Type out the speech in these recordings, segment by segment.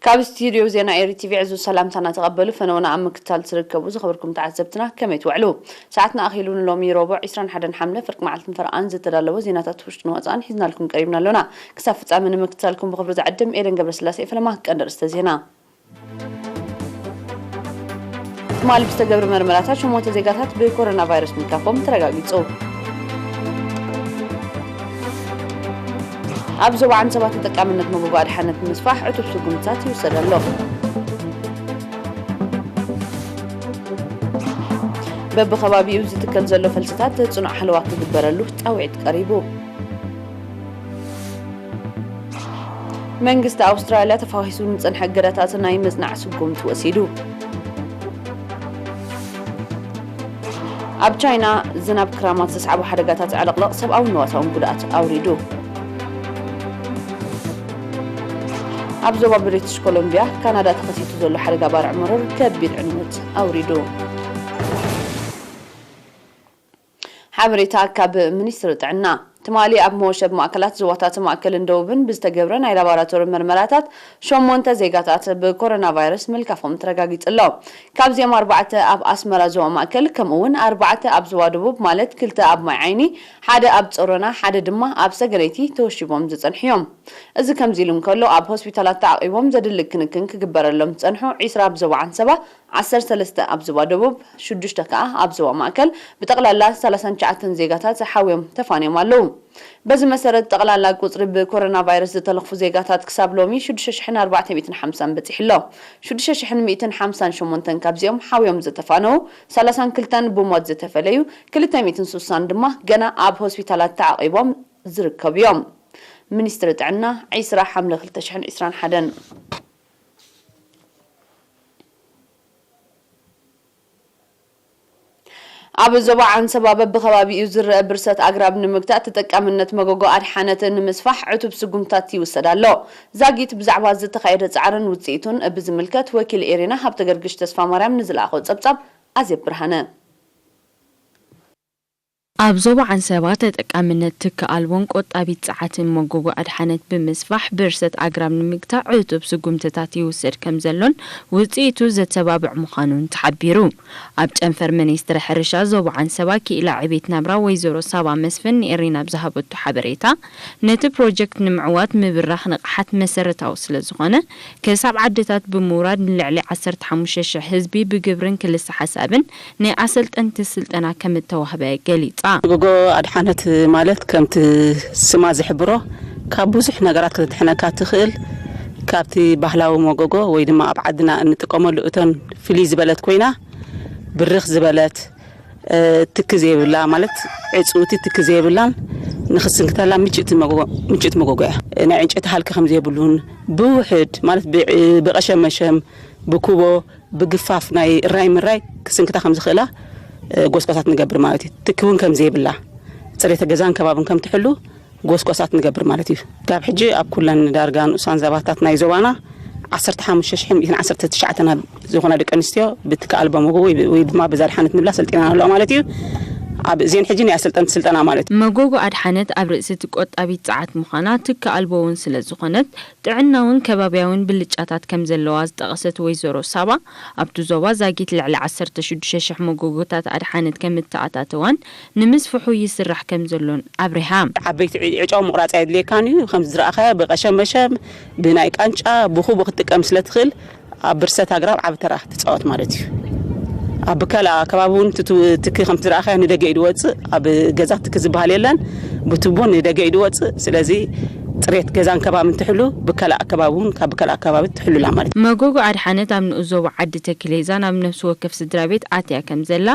ካብ ስቱድዮ ዜና ኤሪ ቲቪ ዕዙዝ ሰላምታና ተቐበሉ። ፈነወና ኣብ ምክትታል ትርከቡ ዝኸበርኩም ተዓዘብትና ከመይ ትውዕሉ? ሰዓትና ኣኺሉ ንሎሚ ረቡዕ ዕስራን ሓደን ሓምለ ፍርቂ መዓልቲ ንፈርቓን ዝተዳለወ ዜናታት ውሽጥን ወፃእን ሒዝናልኩም ቀሪብና ኣሎና። ክሳብ ፍጻመ ንምክትታልኩም ብኽብሪ ዝዕድም ኤደን ገብረስላሴ። ፈለማ ቀንዲ ኣርእስተ ዜና። ትማሊ ብዝተገብረ መርመራታት ሸሞንተ ዜጋታት ብኮሮና ቫይረስ ምልካፎም ተረጋጊጹ። ኣብ ዞባ ዓንሰባ ተጠቃምነት መጎጎ ኣድሓነት ንምስፋሕ ዕቱብ ስጉምትታት ይውሰድ ኣሎ። በብኸባቢኡ ዝትከል ዘሎ ፈልስታት ጽኑዕ ሓለዋ ክግበረሉ ጻውዒት ቀሪቡ። መንግስቲ ኣውስትራልያ ተፋኺሱ ንጸንሐ እገዳታት ናይ ምጽናዕ ስጉምቲ ወሲዱ። ኣብ ቻይና ዝናብ ክራማት ዘስዓቦ ሓደጋታት ዕልቕልቕ ሰብኣውን ንዋታውን ጉድኣት ኣውሪዱ። ኣብ ዞባ ብሪትሽ ኮሎምቢያ ካናዳ ተኸሲቱ ዘሎ ሓደጋ ባርዕ መሮር ከቢድ ዕንወት ኣውሪዱ። ሓበሬታ ካብ ሚኒስትሪ ጥዕና። ትማሊ ኣብ መወሸቢ ማእከላት ዞባታት ማእከልን ደቡብን ብዝተገብረ ናይ ላቦራቶሪ መርመራታት ሸሞንተ ዜጋታት ብኮሮና ቫይረስ ምልካፎም ተረጋጊጹ ኣሎ። ካብዚኦም ኣርባዕተ ኣብ ኣስመራ ዞባ ማእከል፣ ከምኡ እውን ኣርባዕተ ኣብ ዞባ ደቡብ፣ ማለት ክልተ ኣብ ማይ ዓይኒ፣ ሓደ ኣብ ጾሮና፣ ሓደ ድማ ኣብ ሰገነይቲ ተወሺቦም ዝጸንሑ እዮም። እዚ ከምዚ ኢሉ እንከሎ፣ ኣብ ሆስፒታላት ተዓቒቦም ዘድሊ ክንክን ክግበረሎም ዝጸንሑ ዒስራ ኣብ ዞባ ዓንሰባ፣ ዓሰርተ ሰለስተ ኣብ ዞባ ደቡብ፣ ሽዱሽተ ከኣ ኣብ ዞባ ማእከል፣ ብጠቕላላ ሰላሳን ትሽዓተን ዜጋታት ሓውዮም ተፋንዮም ኣለዉ። በዚ መሰረት፣ ጠቕላላ ቁጽሪ ብኮሮና ቫይረስ ዝተለኽፉ ዜጋታት ክሳብ ሎሚ ሽዱሽተ ሽሕን ኣርባዕተ ሚእትን ሓምሳን በጺሑ ኣሎ። ሽዱሽተ ሽሕን ሚእትን ሓምሳን ሸሞንተን ካብዚኦም ሓውዮም ዝተፋነዉ፣ ሰላሳን ክልተን ብሞት ዝተፈለዩ፣ ክልተ ሚእትን ስሳን ድማ ገና ኣብ ሆስፒታላት ተዓቒቦም ዝርከቡ እዮም። ሚኒስትሪ ጥዕና፣ ዕስራ ሓምለ ክልተ ሽሕን ዕስራን ሓደን። ኣብ ዞባ ዓንሰባ በብኸባቢኡ ዝረአ ብርሰት ኣግራብ ንምግታእ ተጠቃምነት መጎጎ ኣድሓነት ንምስፋሕ ዕቱብ ስጉምታት ይውሰድ ኣሎ። ዛጊት ብዛዕባ ዝተኻየደ ጻዕርን ውጽኢቱን ብዝምልከት ወኪል ኤሪና ሃብተገርግሽ ተስፋማርያም ንዝለኣኾ ጸብጻብ ኣዜብ ብርሃነ። ኣብ ዞባ ዓንሰባ ተጠቃምነት ትኪ ኣልቦን ቆጣቢት ጸዓትን መጎጎ ኣድሓነት ብምስፋሕ ብርሰት ኣግራብ ንምግታእ ዕቱብ ስጉምትታት ይውሰድ ከም ዘሎን ውጽኢቱ ዘተባብዕ ምዃኑን ተሓቢሩ። ኣብ ጨንፈር ሚኒስትሪ ሕርሻ ዞባ ዓንሰባ ክኢላ ዕቤት ናብራ ወይዘሮ ሳባ መስፍን ንኤሪና ኣብ ዝሃበቶ ሓበሬታ፣ ነቲ ፕሮጀክት ንምዕዋት ምብራኽ ንቕሓት መሰረታዊ ስለ ዝኾነ፣ ክሳብ ዓድታት ብምውራድ ንልዕሊ ዓሰርተ ሓሙሽተ ሽሕ ህዝቢ ብግብርን ክልሰ ሓሳብን ናይ ኣሰልጠንቲ ስልጠና ከም እተዋህበ ገሊጻ። መጎጎ ኣድሓነት ማለት ከምቲ ስማ ዝሕብሮ ካብ ብዙሕ ነገራት ክትድሕነካ ትኽእል፣ ካብቲ ባህላዊ መጎጎ ወይ ድማ ኣብ ዓድና እንጥቀመሉ እቶን ፍልይ ዝበለት ኮይና ብርኽ ዝበለት፣ እ፣ ትኪ ዘይብላ ማለት ዕጽውቲ ትኪ ዘይብላን ንኽስንክተላ ምችእቲ መጎ-፣ ምችእቲ መጎጎ እያ። ናይ ዕንጨይቲ ሃልኪ ከም ዘይብሉን ብውሕድ ማለት ብ-፣ ብቐሸመሸም፣ ብኩቦ፣ ብግፋፍ ናይ እራይ ምራይ ክስንክታ ከም ዝኽእላ፣ እ፣ ጎስጓሳት ንገብር ማለት እዩ። ትኪ እውን ከም ዘይብላ፣ ጽሬተ ገዛን ከባብን ከም ትሕሉ ጎስጓሳት ንገብር ማለት እዩ። ካብ ሕጂ ኣብ ኩለን ዳርጋ ንኡሳን ዘባታት ናይ ዞባና ዓሰርተ ሓሙሽተ ሽሕን ሚእትን ዓሰርተ ትሽዓተን ዝኾና ደቂ ኣንስትዮ ብትኪ ኣልቦ መጎጎ ወይ፣ ወይ ድማ ብዛ ኣድሓነት ንብላ ሰልጢና ኣለዋ ማለት እዩ። ኣብ እዚን ሕጂ ናይ ኣሰልጠንቲ ስልጠና ማለት እዩ። መጎጎ ኣድሓነት ኣብ ርእሲ እቲ ቆጣቢት ጸዓት ምዃና ትኪ ኣልቦ እውን ስለ ዝኾነት ጥዕናውን ከባብያውን ብልጫታት ከም ዘለዋ ዝጠቐሰት ወይዘሮ ሳባ፣ ኣብቲ ዞባ ዛጊት ልዕሊ ዓሰርተ ሽዱሽተ ሽሕ መጎጎታት ኣድሓነት ከም እተኣታተዋን ንምስፍሑ ይስራሕ ከም ዘሎን ኣብሪሃ። ዓበይቲ ዒ-፣ ዕጫው ምቑራጽ ኣየድልየካን እዩ። ከም ዝረኣኻዮ ብቐሸመሸም፣ ብናይ ቃንጫ፣ ብኹቡ ክትጥቀም ስለ ትኽእል ኣብ ብርሰት ኣግራብ ዓቢ ተራ ትጻወት ማለት እዩ። ኣብ ብከላ ከባቢ እውን ትቱ-፣ ትኪ ከም ዝረኣኻዮ ንደገ እዩ ዝወጽእ። ኣብ ገዛ ትኪ ዝበሃል የለን። ብቱቦ ንደገ እዩ ዝወጽእ። ስለዚ ጽሬት ገዛን ከባብን ትሕሉ፣ ብከላ ኣከባቢ እውን ካብ ብከላ ኣከባቢ ትሕሉላ ማለት እዩ። መጎጎ ኣድሓነት ኣብ ንኡስ ዞባ ዓዲ ተክሌዛን ኣብ ነፍሲ ወከፍ ስድራ ቤት ኣትያ ከም ዘላ፣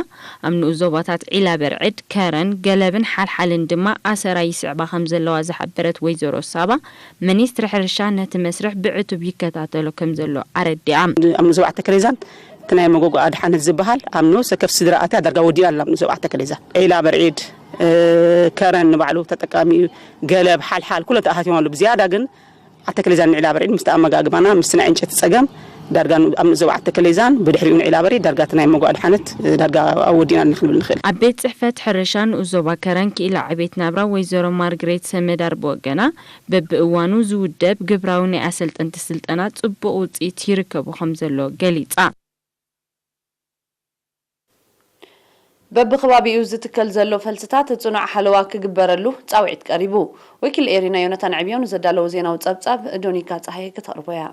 ኣብ ንኡስ ዞባታት ዒላ በርዕድ፣ ከረን፣ ገለብን ሓልሓልን ድማ ኣሰራ ይስዕባ ከም ዘለዋ ዝሓበረት ወይዘሮ ሳባ፣ ሚኒስትሪ ሕርሻ ነቲ መስርሕ ብዕቱብ ይከታተሎ ከም ዘሎ ኣረዲኣ። ኣብ ንኡስ ዞባ ዓዲ ተክሌዛን እቲ ናይ መጎጎ ኣድሓነት ዝበሃል ኣብ ንኡስ ወከፍ ስድራ ኣትያ ዳርጋ ወዲኣ ኣላ። ኣብ ንኡስ ዞባ ዓዲ ተክሌዛን ዒላ በርዒድ፣ እ፣ ከረን ንባዕሉ ተጠቃሚ እዩ። ገለብ፣ ሓልሓል ኩለን ተኣታትዮም ኣሉ። ብዝያዳ ግን ዓተክሌዛን ንዒላ በርዒድ ምስቲ ኣመጋግባና፣ ምስቲ ናይ ዕንጨቲ ጸገም፣ ዳርጋ ን-፣ ኣብ ዞባ ዓዲ ተከሌዛን ብድሕሪኡ ንዒላበሪ ዳርጋ እቲ ናይ መጓ ኣድሓነት ዳርጋ ኣወዲና ንክንብል ንኽእል። ኣብ ቤት ጽሕፈት ሕርሻ ንኡስ ዞባ ከረን ክኢላ ዕቤት ናብራ ወይዘሮ ማርግሬት ሰመዳር ብወገና፣ በብእዋኑ ዝውደብ ግብራዊ ናይ ኣሰልጠንቲ ስልጠና ጽቡቕ ውጽኢት ይርከቦ ከም ዘሎ ገሊጻ። በብኸባቢኡ ዝትከል ዘሎ ፈልስታት ጽኑዕ ሓለዋ ክግበረሉ ጻውዒት ቀሪቡ። ወኪል ኤሪና ዮናታን ዕብዮ ንዘዳለዎ ዜናዊ ጸብጻብ ዶኒካ ጸሃየ ክተቕርቦ እያ።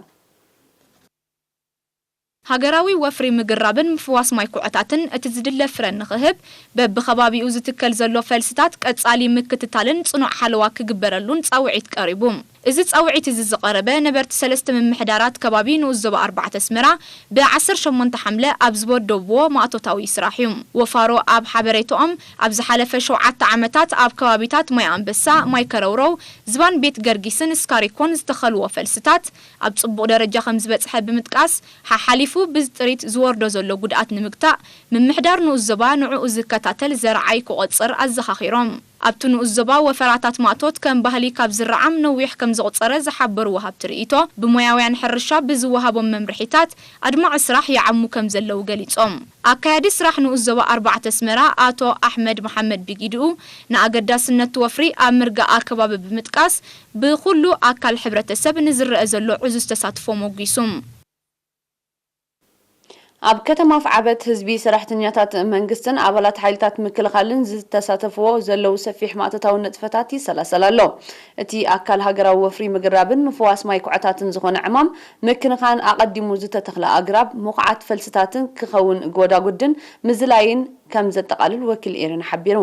ሃገራዊ ወፍሪ ምግራብን ምፍዋስ ማይ ኩዕታትን እቲ ዝድለ ፍረ ንኽህብ በብኸባቢኡ ዝትከል ዘሎ ፈልስታት ቀጻሊ ምክትታልን ጽኑዕ ሓለዋ ክግበረሉን ጻውዒት ቀሪቡ። እዚ ጻውዒት እዚ ዝቐረበ ነበርቲ ሰለስተ ምምሕዳራት ከባቢ ንኡስ ዞባ ኣርባዕተ ኣስመራ ብ ዓሰርተ ሸሞንተ ሓምለ ኣብ ዝበደብዎ ማእቶታዊ ስራሕ እዩ። ወፋሮ ኣብ ሓበሬታኦም ኣብ ዝሓለፈ ሸውዓተ ዓመታት ኣብ ከባቢታት ማይ ኣንበሳ፣ ማይ ከረውረው፣ ዝባን ቤት ገርጊስን ስካሪኮን ዝተኸልዎ ፈልስታት ኣብ ጽቡቕ ደረጃ ከም ዝበጽሐ ብምጥቃስ፣ ሓሓሊፉ ብጥሪት ዝወርዶ ዘሎ ጉድኣት ንምግታእ፣ ምምሕዳር ንኡስ ዞባ ንዕኡ ዝከታተል ዘርዓይ ክቖጽር ኣዘኻኺሮም። ኣብቲ ንኡስ ዞባ ወፈራታት ማእቶት ከም ባህሊ ካብ ዝረዓም ነዊሕ ከም ዘቑጸረ ዝሓበሩ ወሃብቲ ርእይቶ፣ ብሞያውያን ሕርሻ ብዝወሃቦም መምርሒታት ኣድማዒ ስራሕ ይዓሙ ከም ዘለዉ ገሊጾም። ኣካያዲ ስራሕ ንኡስ ዞባ ኣርባዕተ ኣስመራ ኣቶ ኣሕመድ መሓመድ ብጊድኡ፣ ንኣገዳስነት እቲ ወፍሪ ኣብ ምርጋእ ኣከባቢ ብምጥቃስ፣ ብኹሉ ኣካል ሕብረተሰብ ንዝረአ ዘሎ ዕዙዝ ተሳትፎ ሞጒሱ። ኣብ ከተማ ኣፍዓበት ህዝቢ፣ ሰራሕተኛታት መንግስትን ኣባላት ሓይልታት ምክልኻልን ዝተሳተፍዎ ዘለዉ ሰፊሕ ማእቶታዊ ንጥፈታት ይሰላሰል ኣሎ። እቲ ኣካል ሃገራዊ ወፍሪ ምግራብን ምፍዋስ ማይ ኩዕታትን ዝኾነ ዕማም ምክንኻን ኣቐዲሙ ዝተተኽለ ኣግራብ፣ ምኹዓት ፈልስታትን ክኸውን ጎዳጉድን ምዝላይን ከም ዘጠቓልል ወኪል ኤረና ሓቢሩ።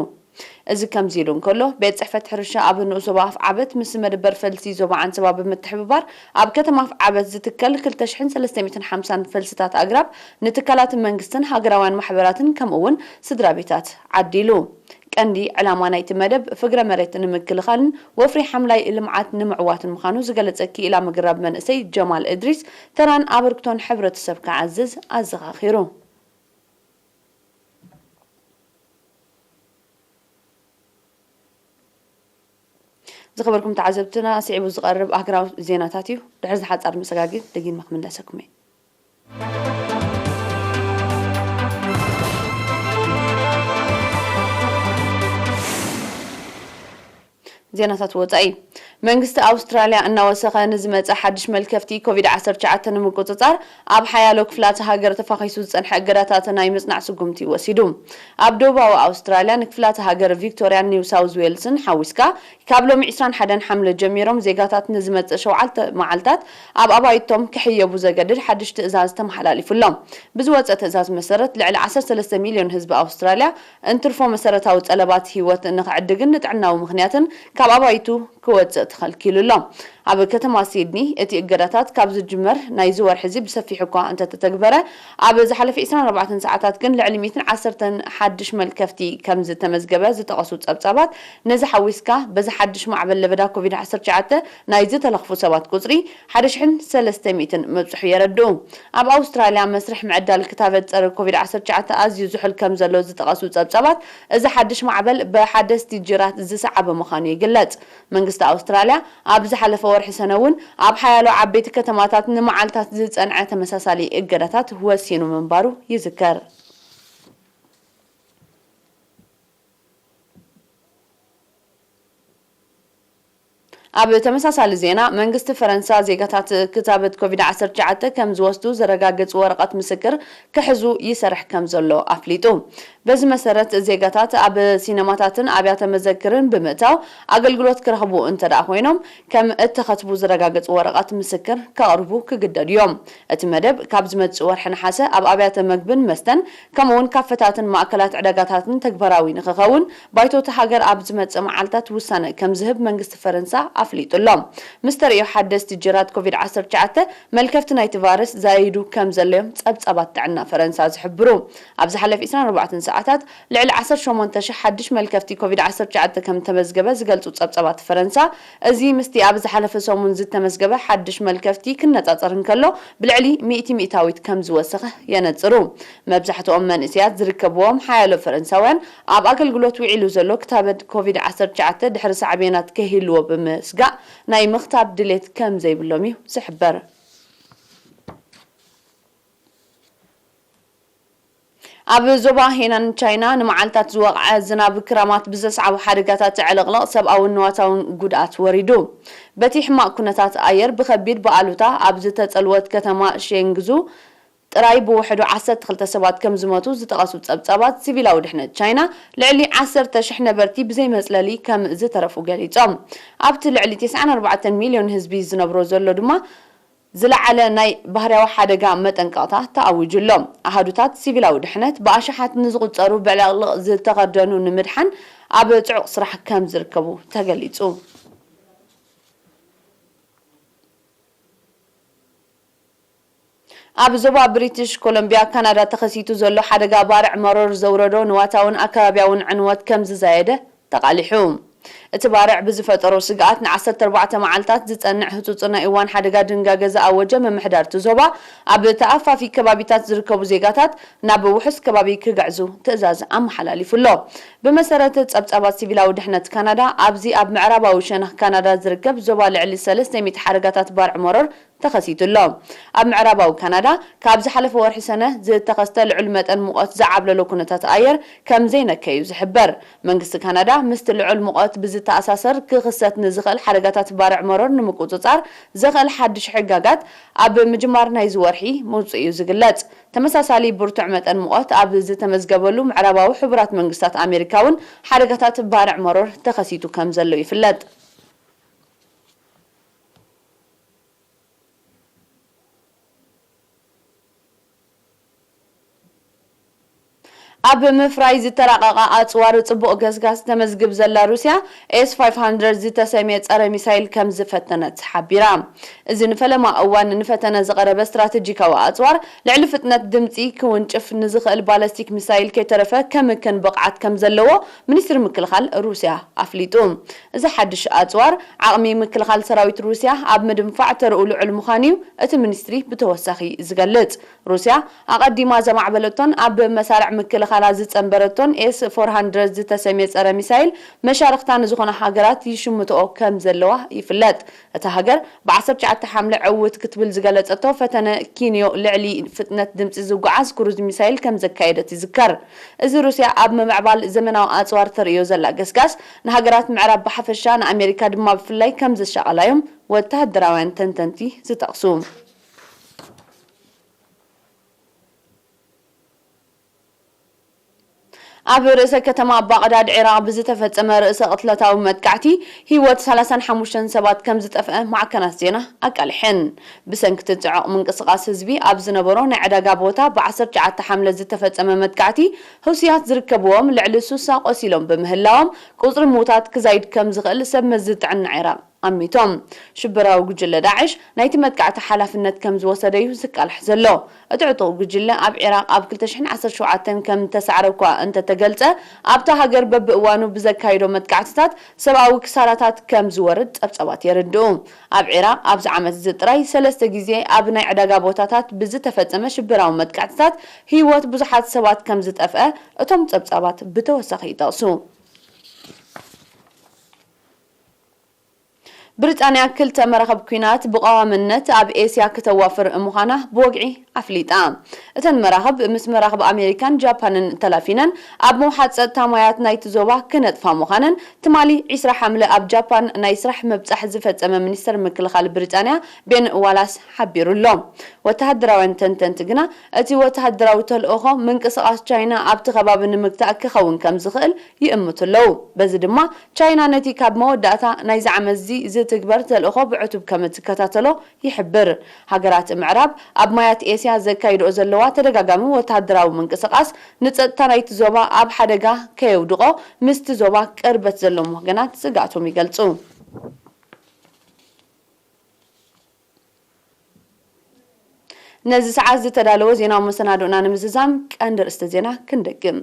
እዚ ከምዚ ኢሉ እንከሎ፣ ቤት ጽሕፈት ሕርሻ ኣብ ንኡስ ዞባ ኣፍዓበት ምስ መደበር ፈልሲ ዞባ ዓንሰባ ብምትሕብባር ኣብ ከተማ ኣፍዓበት ዝትከል ክልተ ሽሕን ሰለስተ ሚእትን ሓምሳን ፈልስታት ኣግራብ ንትካላት መንግስትን ሃገራውያን ማሕበራትን ከምኡ እውን ስድራ ቤታት ዓዲሉ። ቀንዲ ዕላማ ናይቲ መደብ ፍግረ መሬት ንምክልኻልን ወፍሪ ሓምላይ ልምዓት ንምዕዋትን ምዃኑ ዝገለጸ ክኢላ ምግራብ መንእሰይ ጀማል እድሪስ፣ ተራን ኣበርክቶን ሕብረተሰብ ክዓዝዝ ኣዘኻኺሩ። ዝኸበርኩም ተዓዘብትና፣ ስዒቡ ዝቐርብ ኣህጉራዊ ዜናታት እዩ። ድሕሪ እዚ ሓጻር መሰጋግር ደጊመ ክምለሰኩም እየ። ዜናታት ወጻኢ። መንግስቲ ኣውስትራልያ እናወሰኸ ንዝመጸ ሓድሽ መልከፍቲ ኮቪድ ዓሰርተ ትሽዓተ ንምቁጽጻር፣ ኣብ ሓያሎ ክፍላተ ሃገር ተፋኺሱ ዝጸንሐ እገዳታት ናይ ምጽናዕ ስጉምቲ ወሲዱ። ኣብ ደቡባዊ ኣውስትራልያ፣ ንክፍላተ ሃገር ቪክቶርያን ኒው ሳውዝ ዌልስን ሓዊስካ፣ ካብ ሎሚ ዕስራን ሓደን ሓምለ ጀሚሮም ዜጋታት ንዝመጽእ ሸውዓተ መዓልታት ኣብ ኣባይቶም ክሕየቡ ዘገድድ ሓድሽ ትእዛዝ ተመሓላሊፉ ኣሎ። ብዝወጸ ትእዛዝ መሰረት፣ ልዕሊ ዓሰርተ ሰለስተ ሚልዮን ህዝቢ ኣውስትራልያ እንትርፎ መሰረታዊ ጠለባት ህይወት ንኽዕድግን ንጥዕናዊ ምኽንያትን ካብ ኣባይቱ ክወጽእ ተኸልኪሉ ኣሎ። ኣብ ከተማ ሲድኒ እቲ እገዳታት ካብ ዝጅመር ናይዚ ወርሒ እዚ ብሰፊሑ እኳ እንተተተግበረ፣ ኣብ ዝሓለፈ ዕስራን ኣርባዕተን ሰዓታት ግን ልዕሊ ሚእትን ዓሰርተን ሓድሽ መልከፍቲ ከም ዝተመዝገበ ዝጠቐሱ ጸብጻባት፣ ነዚ ሓዊስካ በዚ ሓድሽ ማዕበል ለበዳ ኮቪድ ዓሰርተ ትሽዓተ ናይ ዝተለኽፉ ሰባት ቁጽሪ ሓደ ሽሕን ሰለስተ ሚእትን ምብጽሑ የረድኡ። ኣብ ኣውስትራልያ መስርሕ ምዕዳል ክታበት ጸረ ኮቪድ ዓሰርተ ትሽዓተ ኣዝዩ ዝሑል ከም ዘሎ ዝጠቐሱ ጸብጻባት፣ እዚ ሓድሽ ማዕበል ብሓደስቲ ጅራት ዝሰዓበ ምዃኑ ይግለጽ። መንግስቲ ኣውስትራልያ ኣብ ዝሓለፈ ወርሒ ሰነ እውን ኣብ ሓያሎ ዓበይቲ ከተማታት ንመዓልታት ዝጸንዐ ተመሳሳሊ እገዳታት ወሲኑ ምንባሩ ይዝከር። ኣብ ተመሳሳሊ ዜና፣ መንግስቲ ፈረንሳ ዜጋታት ክታበት ኮቪድ ዓሰርተ ትሽዓተ ከም ዝወስዱ ዘረጋግጽ ወረቐት ምስክር ክሕዙ ይሰርሕ ከም ዘሎ ኣፍሊጡ። በዚ መሰረት፣ ዜጋታት ኣብ ሲነማታትን ኣብያተ መዘክርን ብምእታው ኣገልግሎት ክረኽቡ እንተደኣ ኮይኖም፣ ከም እተኸትቡ ዘረጋግጽ ወረቐት ምስክር ከቕርቡ ክግደዱ እዮም። እቲ መደብ ካብ ዝመጽእ ወርሒ ነሓሰ ኣብ ኣብያተ መግብን መስተን፣ ከምኡውን ካፈታትን ማእከላት ዕዳጋታትን ተግባራዊ ንኽኸውን፣ ባይቶ እታ ሃገር ኣብ ዝመጽእ መዓልታት ውሳነ ከም ዝህብ መንግስቲ ፈረንሳ ኣፍሊጡ ኣሎ። ምስ ተርእዮ ሓደስቲ ጅራት ኮቪድ ዓሰርተ ትሽዓተ፣ መልከፍቲ ናይቲ ቫይረስ ዛይዱ ከም ዘሎ እዮም ጸብጻባት ጥዕና ፈረንሳ ዝሕብሩ። ኣብ ዝሓለፈ ዕስራን ኣርባዕተን ሰዓታት፣ ልዕሊ ዓሰርተ ሸሞንተ ሽሕ ሓድሽ መልከፍቲ ኮቪድ ዓሰርተ ትሽዓተ ከም እተመዝገበ ዝገልጹ ጸብጻባት ፈረንሳ፣ እዚ ምስቲ ኣብ ዝሓለፈ ሰሙን ዝተመዝገበ ሓድሽ መልከፍቲ ክነጻጸር እንከሎ፣ ብልዕሊ ሚእቲ ሚእታዊት ከም ዝወሰኸ የነጽሩ። መብዛሕትኦም መንእሰያት ዝርከብዎም ሓያሎ ፈረንሳውያን፣ ኣብ ኣገልግሎት ውዒሉ ዘሎ ክታበት ኮቪድ ዓሰርተ ትሽዓተ ድሕሪ ሳዕቤናት ከይህልዎ ብምስጋእ፣ ናይ ምኽታብ ድሌት ከም ዘይብሎም እዩ ዝሕበር። ኣብ ዞባ ሄናን ቻይና ንመዓልታት ዝወቕዐ ዝናብ ክራማት ብዘስዓቦ ሓደጋታት ዕልቕልቕ ሰብኣውን ንዋታውን ጉድኣት ወሪዱ። በቲ ሕማቕ ኩነታት ኣየር ብኸቢድ ብኣሉታ ኣብ ዝተጸልወት ከተማ ሼንግዙ ጥራይ ብውሕዱ ዓሰርተ ክልተ ሰባት ከም ዝሞቱ ዝጠቐሱ ጸብጻባት፣ ሲቪላዊ ድሕነት ቻይና ልዕሊ ዓሰርተ ሽሕ ነበርቲ ብዘይ መጽለሊ ከም ዝተረፉ ገሊጾም። ኣብቲ ልዕሊ ተስዓን ኣርባዕተን ሚልዮን ህዝቢ ዝነብሮ ዘሎ ድማ ዝለዓለ ናይ ባህርያዊ ሓደጋ መጠንቀቕታ ተኣዊጁ ኣሎ። ኣሃዱታት ሲቪላዊ ድሕነት ብኣሽሓት ንዝቑጸሩ ብዕልቕልቕ ዝተኸደኑ ንምድሓን ኣብ ጽዑቕ ስራሕ ከም ዝርከቡ ተገሊጹ። ኣብ ዞባ ብሪቲሽ ኮሎምቢያ ካናዳ ተኸሲቱ ዘሎ ሓደጋ ባርዕ መሮር ዘውረዶ ንዋታውን ኣከባብያውን ዕንወት ከም ዝዛየደ ተቓሊሑ። እቲ ባርዕ ብዝፈጠሮ ስግኣት ን ዓሰርተ ኣርባዕተ መዓልታት ዝጸንዕ ህጹጽ ናይ እዋን ሓደጋ ድንጋገ ዝኣወጀ ምምሕዳር እቲ ዞባ፣ ኣብ ተኣፋፊ ከባቢታት ዝርከቡ ዜጋታት ናብ ውሑስ ከባቢ ክግዕዙ ትእዛዝ ኣመሓላሊፉ ኣሎ። ብመሰረት ጸብጻባት ሲቪላዊ ድሕነት ካናዳ፣ ኣብዚ ኣብ ምዕራባዊ ሸነኽ ካናዳ ዝርከብ ዞባ ልዕሊ ሰለስተ ሚእቲ ሓደጋታት ባርዕ መሮር ተኸሲቱ ኣሎ። ኣብ ምዕራባዊ ካናዳ ካብ ዝሓለፈ ወርሒ ሰነ ዝተኸስተ ልዑል መጠን ሙቐት ዝዓብለሎ ኩነታት ኣየር ከም ዘይነከዩ ዝሕበር። መንግስቲ ካናዳ ምስቲ ልዑል ሙቐት ብዝተኣሳሰር ክኽሰት ንዝኽእል ሓደጋታት ባርዕ መሮር ንምቁጽጻር ዘኽእል ሓድሽ ሕጋጋት ኣብ ምጅማር ናይዚ ወርሒ ምውጽኡ እዩ ዝግለጽ። ተመሳሳሊ ብርቱዕ መጠን ሙቐት ኣብ ዝተመዝገበሉ ምዕራባዊ ሕቡራት መንግስታት ኣሜሪካ እውን ሓደጋታት ባርዕ መሮር ተኸሲቱ ከም ዘሎ ይፍለጥ። ኣብ ምፍራይ ዝተራቐቓ ኣጽዋር ጽቡቕ ገስጋስ ተመዝግብ ዘላ ሩስያ፣ ኤስ ፋይቭ ሃንድረድ ዝተሰምየ ጸረ ሚሳይል ከም ዝፈተነት ሓቢራ። እዚ ንፈለማ እዋን ንፈተነ ዝቐረበ ስትራተጂካዊ ኣጽዋር፣ ልዕሊ ፍጥነት ድምጺ ክውንጭፍ ንዝኽእል ባለስቲክ ሚሳይል ከይተረፈ ከምክን ብቕዓት ከም ዘለዎ ሚኒስትሪ ምክልኻል ሩስያ ኣፍሊጡ። እዚ ሓድሽ ኣጽዋር፣ ዓቕሚ ምክልኻል ሰራዊት ሩስያ ኣብ ምድንፋዕ ተርኡ ልዑል ምዃኑ እዩ እቲ ሚኒስትሪ ብተወሳኺ ዝገልጽ። ሩስያ ኣቐዲማ ዘማዕበለቶን ኣብ መሳርዕ ምክልኻላ ዝጸንበረቶን ኤስ ፎር ሃንድረድ ዝተሰምየ ጸረ ሚሳይል መሻርኽታ ንዝኾና ሃገራት ይሽምትኦ ከም ዘለዋ ይፍለጥ። እታ ሃገር ብ ዓሰርተ ትሽዓተ ሓምለ ዕውት ክትብል ዝገለጸቶ ፈተነ ኪንዮ ልዕሊ ፍጥነት ድምጺ ዝጓዓዝ ክሩዝ ሚሳይል ከም ዘካየደት ይዝከር። እዚ ሩስያ ኣብ ምምዕባል ዘመናዊ ኣጽዋር ተርእዮ ዘላ ገስጋስ ንሃገራት ምዕራብ ብሓፈሻ ንኣሜሪካ ድማ ብፍላይ ከም ዘሻቐላዮም ወተሃደራውያን ተንተንቲ ዝጠቕሱ። ኣብ ርእሰ ከተማ ባቕዳድ ዒራቕ ብዝተፈጸመ ርእሰ ቅትለታዊ መጥቃዕቲ ህይወት ሰላሳን ሓሙሽተን ሰባት ከም ዝጠፍአ ማዕከናት ዜና ኣቃሊሐን። ብሰንኪ እቲ ጽዑቕ ምንቅስቓስ ህዝቢ ኣብ ዝነበሮ ናይ ዕዳጋ ቦታ ብ ዓሰርተ ትሽዓተ ሓምለ ዝተፈጸመ መጥቃዕቲ፣ ሁሲያት ዝርከብዎም ልዕሊ ሱሳ ቆሲሎም ብምህላዎም፣ ቁጽሪ ምዉታት ክዛይድ ከም ዝኽእል ሰብ መዚ ጥዕና ዒራቕ ኣሚቶም። ሽበራዊ ጉጅለ ዳዕሽ ናይቲ መጥቃዕቲ ሓላፍነት ከም ዝወሰደ እዩ ዝቃላሕ ዘሎ። እቲ ዕጡቕ ጉጅለ ኣብ ዒራቕ ኣብ ክልተ ሽሕን ዓሰርተ ሸውዓተን ከም እተሳዕረ እኳ እንተተገልጸ፣ ኣብታ ሃገር በብእዋኑ ብዘካይዶ መጥቃዕትታት ሰብኣዊ ክሳራታት ከም ዝወርድ ጸብጻባት የረድኡ። ኣብ ዒራቕ ኣብዚ ዓመት እዚ ጥራይ ሰለስተ ግዜ ኣብ ናይ ዕዳጋ ቦታታት ብዝተፈጸመ ሽበራዊ መጥቃዕትታት ህይወት ብዙሓት ሰባት ከም ዝጠፍአ እቶም ጸብጻባት ብተወሳኺ ይጠቕሱ። ብሪጣንያ ክልተ መራኽብ ኲናት ብቐዋምነት ኣብ ኤስያ ክተዋፍር ምዃና ብወግዒ ኣፍሊጣ። እተን መራኽብ ምስ መራኽብ ኣሜሪካን ጃፓንን ተላፊነን ኣብ ምውሓጥ ጸጥታ ማያት ናይቲ ዞባ ክነጥፋ ምዃነን ትማሊ ዒስራ ሓምለ ኣብ ጃፓን ናይ ስራሕ ምብጻሕ ዝፈጸመ ሚኒስተር ምክልኻል ብሪጣንያ ቤን ዋላስ ሓቢሩ ኣሎ። ወተሃደራውያን ተንተንቲ ግና እቲ ወተሃደራዊ ተልእኾ ምንቅስቓስ ቻይና ኣብቲ ከባቢ ንምግታእ ክኸውን ከም ዝኽእል ይእምቱ ኣለዉ። በዚ ድማ ቻይና ነቲ ካብ መወዳእታ ናይዚ ዓመት'ዚ ዝትግበር ተልእኾ ብዕቱብ ከም እትከታተሎ ይሕብር። ሃገራት ምዕራብ ኣብ ማያት ኤስያ ዘካይድኦ ዘለዋ ተደጋጋሚ ወተሃደራዊ ምንቅስቓስ ንጸጥታ ናይቲ ዞባ ኣብ ሓደጋ ከየውድቖ ምስቲ ዞባ ቅርበት ዘለዎም ወገናት ስግኣቶም ይገልጹ። ነዚ ሰዓት ዝተዳለወ ዜናዊ መሰናዶና ንምዝዛም ቀንዲ ርእስተ ዜና ክንደግም።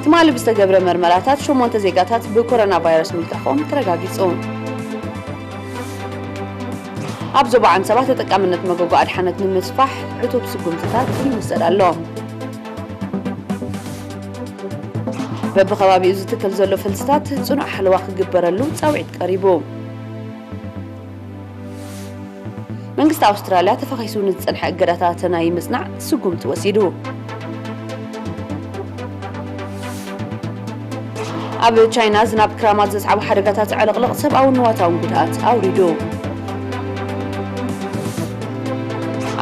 ትማሊ ብዝተገብረ መርመራታት ሸሞንተ ዜጋታት ብኮሮና ቫይረስ ምልካፎም ተረጋጊጹ። ኣብ ዞባ ዓንሰባ ተጠቃምነት መጎጎ ኣድሓነት ንምስፋሕ ዕቱብ ስጉምትታት ይውሰድ ኣሎ። በብኸባቢኡ ዝትከል ዘሎ ፈልስታት ጽኑዕ ሓለዋ ክግበረሉ ጻውዒት ቀሪቡ። መንግስቲ ኣውስትራልያ ተፈኺሱ ንዝጸንሐ እገዳታት ናይ ምጽናዕ ስጉምቲ ወሲዱ። ኣብ ቻይና ዝናብ ክራማት ዘስዓቦ ሓደጋታት ዕልቕልቕ ሰብኣውን ንዋታውን ጉድኣት ኣውሪዱ።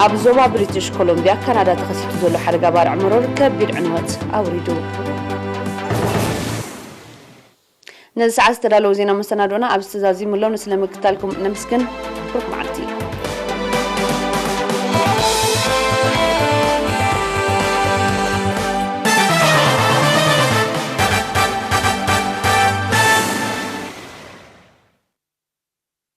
ኣብ ዞባ ብሪቲሽ ኮሎምቢያ ካናዳ ተኸሲቱ ዘሎ ሓደጋ ባርዕ መሮር ከቢድ ዕንወት ኣውሪዱ። ነዚ ሰዓት ዝተዳለዉ ዜና መሰናዶና ኣብዚ ተዛዚሙ ኣሎ። ንስለ ምክታልኩም ነመስግን። ብሩኽ መዓልቲ።